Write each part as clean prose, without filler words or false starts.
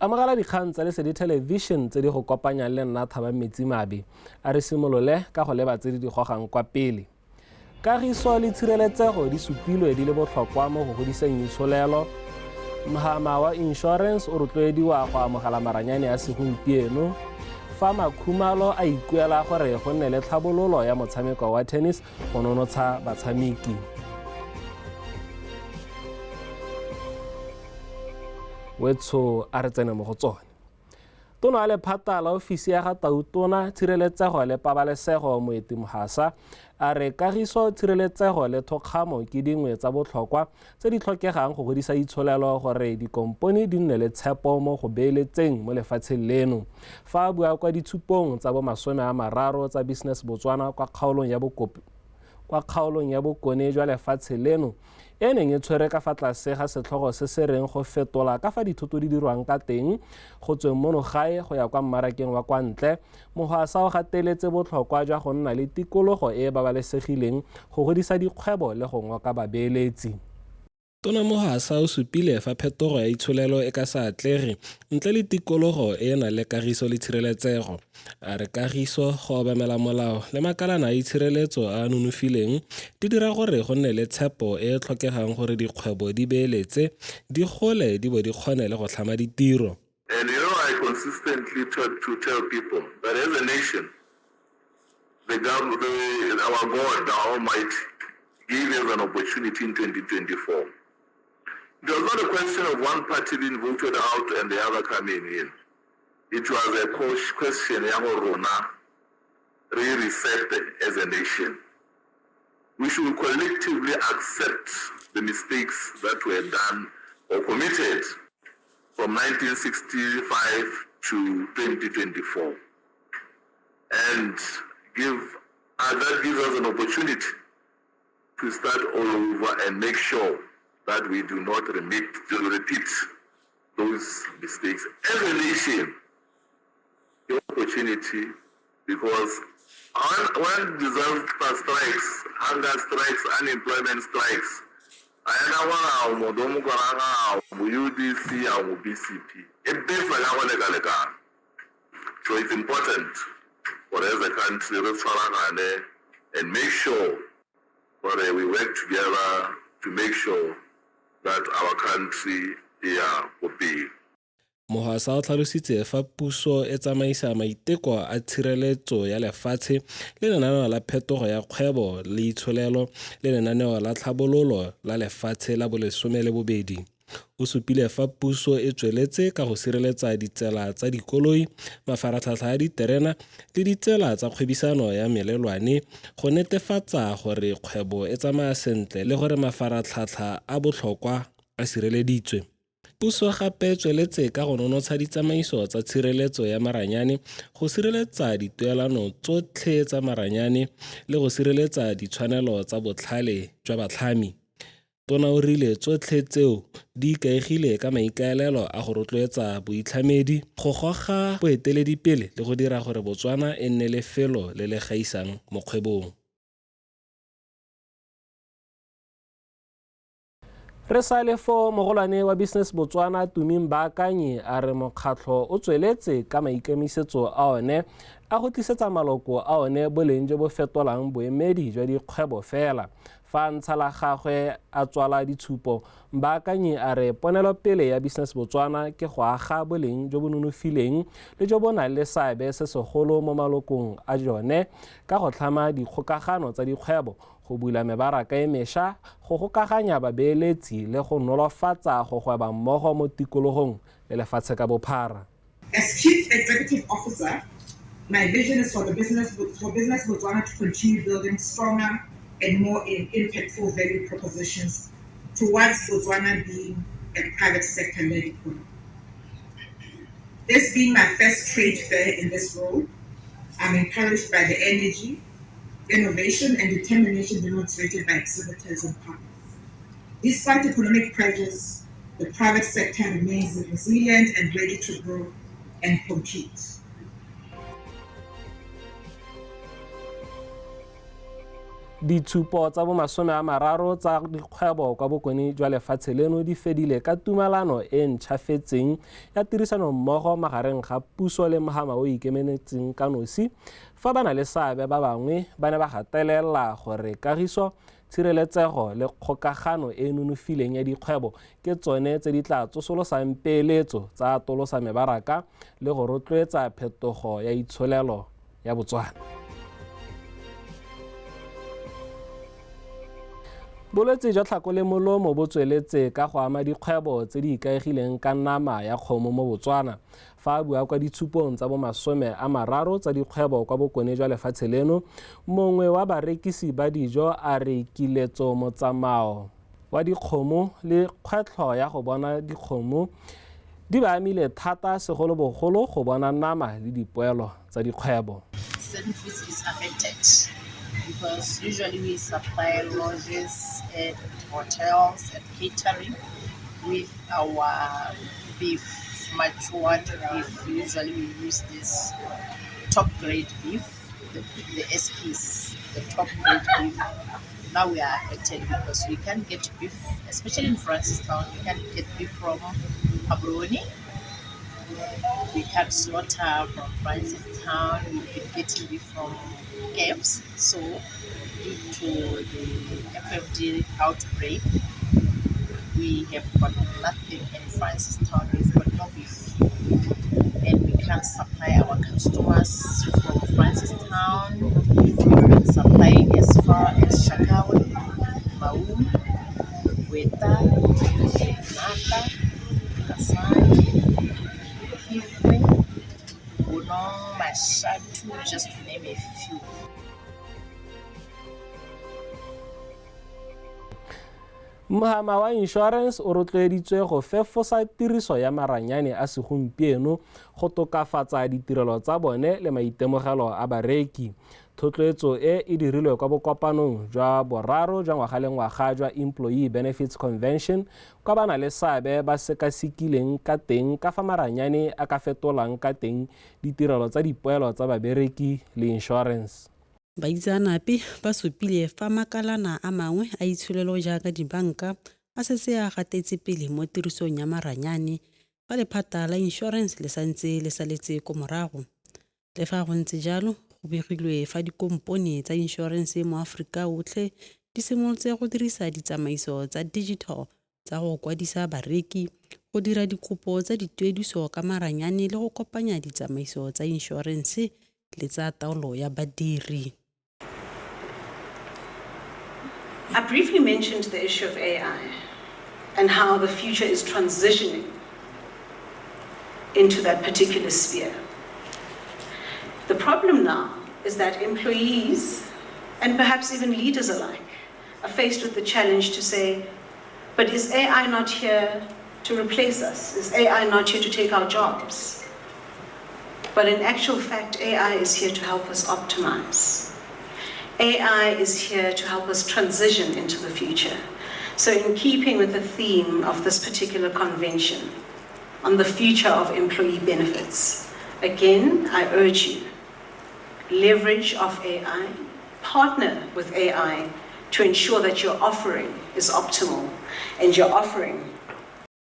Amogela dikgang tsa Lesedi Television tse di go kopanyang le nna Thabang Metsimabe. A re simolole ka go leba tse di di gogang kwa pele. Kagiso le tshireletsego di supilwe di le botlhokwa mo go godiseng itsholelo. Mhama wa insurance o rotloediwa go amogela maranyane a segompieno. Fa Makhumalo a ikuela gore go nne le tlhabololo ya motshameko wa tennis go nonotsha batshameki. Wetsho a re tsene mo go tsone. Tona ya lephata la ofisi ya ga Tautona, Tshireletsego le Pabalesego Moeti Mohasa a re kagiso, tshireletsego le thokgamo ke dingwe tsa botlhokwa tse di tlhokegang go godisa itsholelo gore dikompone di nne le tshepo mo go beeletseng mo lefatsheng leno. Fa a bua kwa ditshupong tsa bo 30 tsa Business Botswana kwa kgaolong ya kwa kgaolong ya bokone jwa lefatshe leno e neng e tshwere ka fa tlase ga setlhogo se se reng go fetola ka fa dithoto di dirwang ka teng go tsweng mono gae go ya kwa mmarakeng wa kwa ntle. Mohwasa o gateletse botlhokwa jwa go nna le tikologo e e babalesegileng go godisa dikgwebo le go ngoka babeeletsi. Tona Mohwasa o supile fa phetogo ya itsholelo e ka se atlege ntle le tikologo e e nang le kagiso le tshireletsego. A re kagiso, go obamela molao le makalana a itshireletso a a nonofileng di dira gore go nne le tshepo e e tlhokegang gore dikgwebo di beeletse, di gole di bo di kgone le go tlhama ditiro. And you know I consistently talk to tell people that as a nation the the our God the Almighty gave us an opportunity in 2024. It was not a question of one party being voted out and the other coming in. It was a question ya go rona re reset as a nation. We should collectively accept the mistakes that were done or committed from 1965 to 2024 and give that gives us an opportunity to start all over and make sure that we do not repeat those mistakes as a nation. The opportunity, because when disaster strikes, hunger strikes, unemployment strikes, UDC, BCP, So it's important for as a country and make sure that we work together to make sure that our country ya ko pele. Mohwasa o tlhalositse fa puso e tsamaisa maiteko a tshireletso ya lefatshe le lenaneo la phetogo ya kgwebo le itsholelo le lenaneo la tlhabololo la lefatshe la bolesome le bobedi. O supile fa puso e tsweletse ka go sireletsa ditsela tsa dikoloi, mafaratlhatlha a diterena le ditsela tsa kgwebisano ya melelwane go netefatsa gore kgwebo e tsamaya sentle le gore mafaratlhatlha a botlhokwa a sireleditswe. Puso gape e tsweletse ka go nonotsha ditsamaiso tsa tshireletso ya maranyane go sireletsa dituelano tsotlhe tsa maranyane le go sireletsa ditshwanelo tsa botlhale jwa batlhami. Tona o rile tsotlhe tseo di ikaegile ka maikaelelo a go rotloetsa boitlhamedi, go goga boeteledipele le go dira gore Botswana e nne lefelo le le gaisang mo kgwebong. Re sa le fo, mogolwane wa Business Botswana Tumi Mbaakanyi a re mokgatlho o tsweletse ka maikemisetso a one a go tlisetsa maloko a one boleng jo bo fetolang boemedi jwa dikgwebo fela. Fa a ntsha la gagwe a tswala ditshupo, Mbaakanyi a re ponelopele ya Business Botswana ke go aga boleng jo bo nonofileng le jo bo nang le seabe se segolo mo malokong a jone ka go tlhama dikgokagano tsa dikgwebo, go bula mebaraka e mesha, go gokaganya babeeletsi le go nolofatsa go gweba mmogo mo tikologong le lefatshe ka bophara. As Chief Executive Officer, my vision is for the business for Business Botswana to continue building stronger and more impactful value propositions towards Botswana being a private sector led economy. This being my first trade fair in this role, I'm encouraged by the energy, innovation, and determination demonstrated by exhibitors and partners. Despite economic pressures, the private sector remains resilient and ready to grow and compete. Ditshupo tsa bomasome a mararo tsa dikgwebo kwa bokone jwa lefatshe leno di fedile ka tumalano e ntšhafetseng ya tirisanommogo magareng ga puso le mohama o ikemeletseng ka nosi, fa ba na le seabe ba bangwe ba ne ba gatelela gore kagiso, tshireletsego le kgokagano e e nonofileng ya dikgwebo ke tsone tse di tla tsosolosang peeletso, tsa atolosa mebaraka le go rotloetsa phetogo ya itsholelo ya Botswana. Bolwetse jwa tlhako le molomo bo tsweletse ka go ama dikgwebo tse di ikaegileng ka nama ya kgomo mo Botswana. Fa a bua kwa ditshupong tsa bomasome a mararo tsa dikgwebo kwa bokone jwa lefatshe leno, mongwe wa barekisi ba dijo a re kiletso motsamao wa dikgomo le kgwetlho ya go bona dikgomo di ba amile thata, segolobogolo go bona nama le dipoelo tsa dikgwebo. Certain foods is affected because usually we supply lodges and hotels and catering with our beef, matured beef. Usually we use this top grade beef, the SPs, the top grade beef. Now we are affected because we can't get beef, especially in Francistown, we can't get beef from Gaborone. We can't slaughter from Francistown. We've been getting beef from camps. So due to the FMD outbreak, we have got nothing in Francistown. We've got no beef. And we can't supply our customers from Francistown. We've been supplying as far as Shakawe, Maun, Gweta, Nata, Kasane, Phikwe, Bonong, Mashatu, just to name a few. Mohama wa insurance o rotloeditswe go fefosa tiriso ya maranyane a segompieno go tokafatsa ditirelo tsa bone le maitemogelo a bareki. Thotloetso e e dirilwe kwa bokopanong jwa boraro jwa ngwaga le ngwaga jwa Employee Benefits Convention, kwa ba na le seabe ba sekasekileng ka teng ka fa maranyane a ka fetolang ka teng ditirelo tsa dipoelo tsa babereki le insurance. Baitseanape ba supile fa makalana a mangwe a itsholelo jaaka dibanka a setse a gatetse pele mo tirisong ya maranyane, fa lephata la insurance le santse le saletse ko morago. Le fa go ntse jalo, go begilwe fa dikompone tsa insurance mo Aforika otlhe di simolotse go dirisa ditsamaiso tsa digital tsa go kwadisa bareki, go dira dikopo tsa dituediso ka maranyane le go kopanya ditsamaiso tsa insurance le tsa taolo ya badiri. I briefly mentioned the issue of AI and how the future is transitioning into that particular sphere. The problem now is that employees, and perhaps even leaders alike, are faced with the challenge to say, but is AI not here to replace us? Is AI not here to take our jobs? But in actual fact, AI is here to help us optimize. AI is here to help us transition into the future. So in keeping with the theme of this particular convention on the future of employee benefits, again, I urge you, leverage of AI, partner with AI to ensure that your offering is optimal and your offering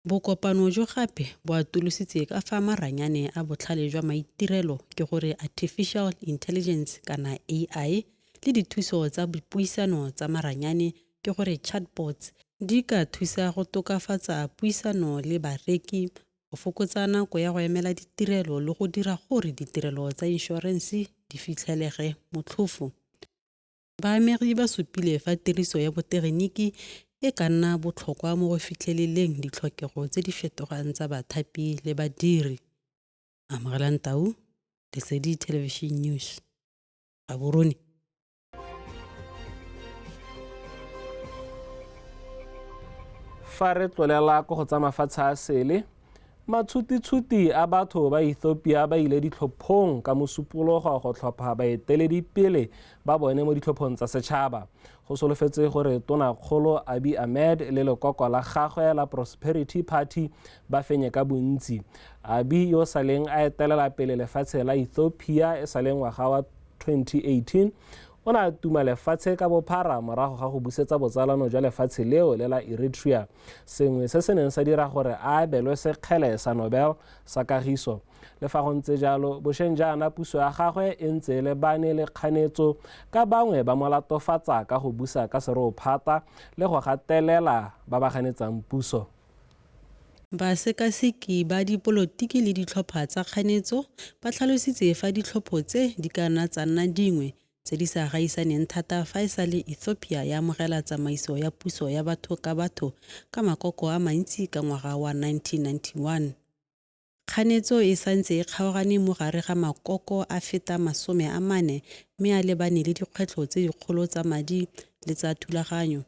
Bokopano jo gape bo atolositse ka fa maranyane a botlhale jwa maitirelo, ke gore artificial intelligence kana AI, le dithuso tsa dipuisano tsa maranyane, ke gore chatbots, di ka thusa go tokafatsa puisano le bareki, go fokotsa nako ya go emela ditirelo le go dira gore ditirelo tsa inšorense di fitlhelege motlhofo. Baamegi ba supile fa tiriso ya botegeniki e ka nna botlhokwa mo go fitlheleleng ditlhokego tse di fetogang tsa bathapi le badiri. Amogelang Tau, Lesedi Television News, Gaborone. Fa re tlolela ko go tsa mafatshe a sele, matshutitshuti a batho ba Ethiopia ba ile ditlhophong ka mosupologo go tlhopha baeteledipele ba bone mo ditlhophong tsa setšhaba. Go solofetse gore tonakgolo Abiy Ahmed le lekoko la gagwe la Prosperity Party ba fenye ka bontsi. Abiy, yo saleng a etelela pele lefatshe la Ethiopia e sale ngwaga wa 2018, O ne a tuma lefatshe ka bophara morago ga go busetsa botsalano jwa lefatshe leo le la Eritrea, sengwe se se neng sa dira gore a abelwe sekgele sa Nobel sa kagiso. Le fa go ntse jalo, bošeng jaana puso ya gagwe e ntse e lebane le kganetso ka bangwe ba mo latofatsa ka go busa ka serophata le go gatelela ba ba ganetsang puso. Basekaseki ba dipolotiki le ditlhopha tsa kganetso ba tlhalositse fa ditlhopho tse di ka nna tsa nna dingwe tse di sa gaisaneng thata fa e sale Ethiopia ya amogela tsamaiso ya puso ya batho ka batho ka makoko a mantsi ka ngwaga wa 1991. Kganetso e santse e kgaogane mo gare ga makoko a feta 40 mme a lebane le dikgwetlho tse dikgolo tsa madi le tsa thulaganyo.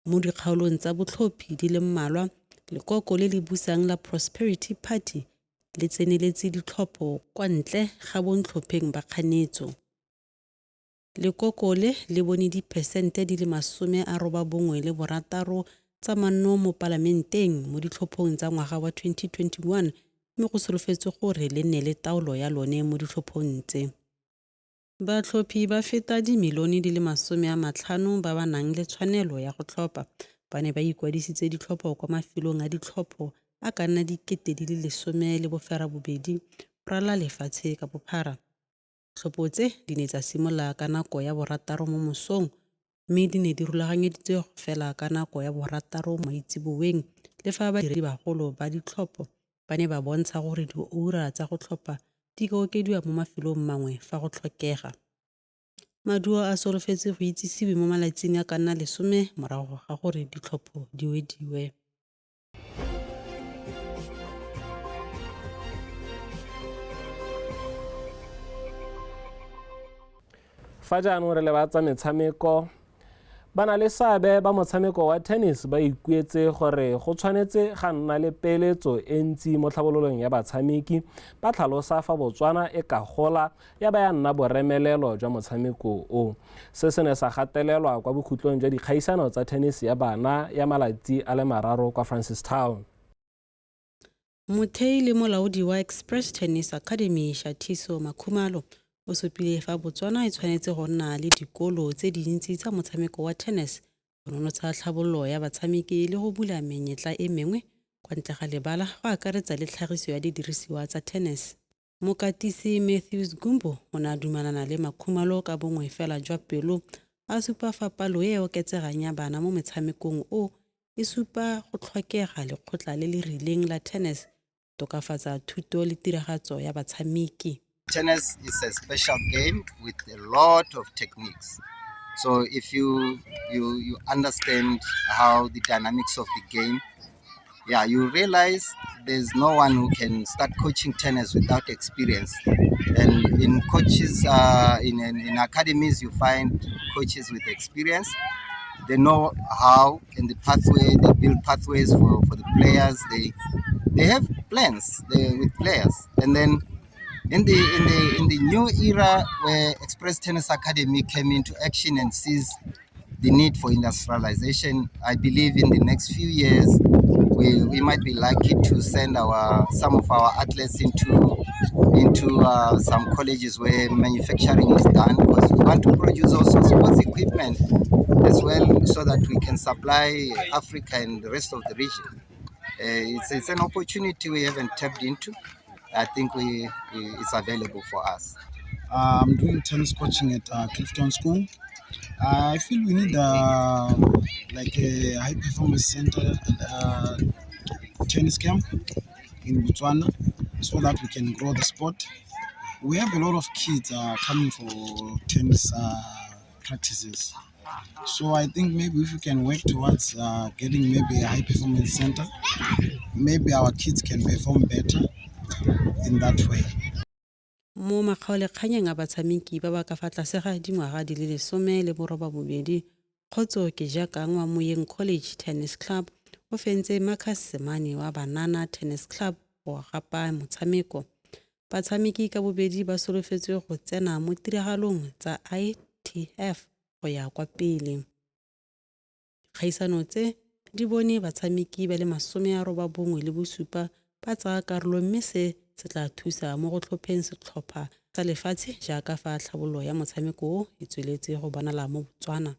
Mo dikgaolong tsa botlhophi di le mmalwa, lekoko le le busang la Prosperity Party le tseneletse ditlhopho kwa ntle ga bontlhopheng ba kganetso. Lekoko le le bone diphesente di le 96 tsa manno mo palamenteng mo ditlhophong tsa ngwaga wa 2021 mme go solofetswe gore le nne le taolo ya lone mo ditlhophong tse. Batlhophi ba feta dimilione di le 50 ba ba nang le tshwanelo ya go tlhopha ba ne ba ikwadisitse ditlhopho kwa mafelong a ditlhopho a ka nna 18,000 go ralala lefatshe ka bophara. Ditlhopho tse di ne tsa simolola ka nako ya 6 mo mosong mme di ne di rulaganyeditswe go fela ka nako ya 6 maitseboeng le fa badiredibagolo ba ditlhopho ba ne ba bontsha gore dioura tsa go tlhopha di ka okediwa mo mafelong mangwe fa go tlhokega. Maduo a solofetse go itsisiwe mo malatsing a ka nna 10 morago ga gore ditlhopho di wediwe. Fa jaanong re lebatsa metshameko, ba na le seabe ba motshameko wa tennis ba ikuetse gore go tshwanetse ga nna le peeletso e ntsi mo tlhabololong ya batshameki, ba tlhalosa fa Botswana e ka gola ya ba ya nna boremelelo jwa motshameko o. Se se ne sa gatelelwa kwa bokhutlong jwa dikgaisano tsa tennis ya bana ya malatsi a le mararo kwa Francistown. Mothei le molaodi wa Express Tennis Academy Shathiso Makhumalo o supile fa Botswana e tshwanetse go nna le dikolo tse dintsi tsa motshameko wa tennis go nonotsha tlhabololo ya batshameki le go bula menyetla e mengwe kwa ntle ga lebala go akaretsa le tlhagiso ya didirisiwa tsa tennis. Mokatisi Matthews Gumbo o ne a dumalana le Makhumalo ka bongwe fela jwa pelo, a supa fa palo e e oketsegang ya bana mo metshamekong o e supa go tlhokega lekgotla le le rileng la tennis go tokafatsa thuto le tiragatso ya batshameki. Tennis is a special game with a lot of techniques. So if you understand how the dynamics of the game, yeah, you realize there's no one who can start coaching tennis without experience. And in coaches, in academies, you find coaches with experience. They know how and the pathway, they build pathways for the players. They have plans with players. And then in the new era where Express Tennis Academy came into action and sees the need for industrialization, I believe in the next few years we might be lucky to send our some of our athletes into some colleges where manufacturing is done, because we want to produce also sports equipment as well so that we can supply Africa and the rest of the region. It's an opportunity we haven't tapped into. I think it's available for us. I'm doing tennis coaching at Clifton School. I feel we need like a high performance center and tennis camp in Botswana so that we can grow the sport. We have a lot of kids coming for tennis practices. So I think maybe if we can work towards getting maybe a high performance center, maybe our kids can perform better in that way. Mo makgaolakganyeng a batshameki ba ba ka fa tlase ga dingwaga di le 18, Kgotso Kejakang wa Moyeng College Tennis Club o fentse Marcus Semane wa Banana Tennis Club go gapa motshameko. Batshameki ka bobedi ba solofetswe go tsena mo tiragalong tsa ITF go ya kwa pele. Dikgaisano tse di bone batshameki ba le 97 ba tsaya karolo mme se se tla thusa mo go tlhopheng setlhopha Tsa lefatshe jaaka fa tlhabololo ya motshameko o e tsweletse go bonala mo Botswana.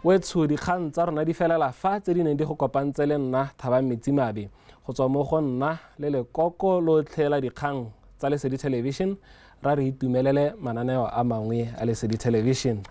Wetsho, dikgang tsa rona di felela fa tse di neng di go kopantse le nna Thabang Metsimabe. Go tswa mo go nna le lekoko lotlhe la dikgang tsa Lesedi Television, ra re itumelele mananeo a mangwe a Lesedi Television.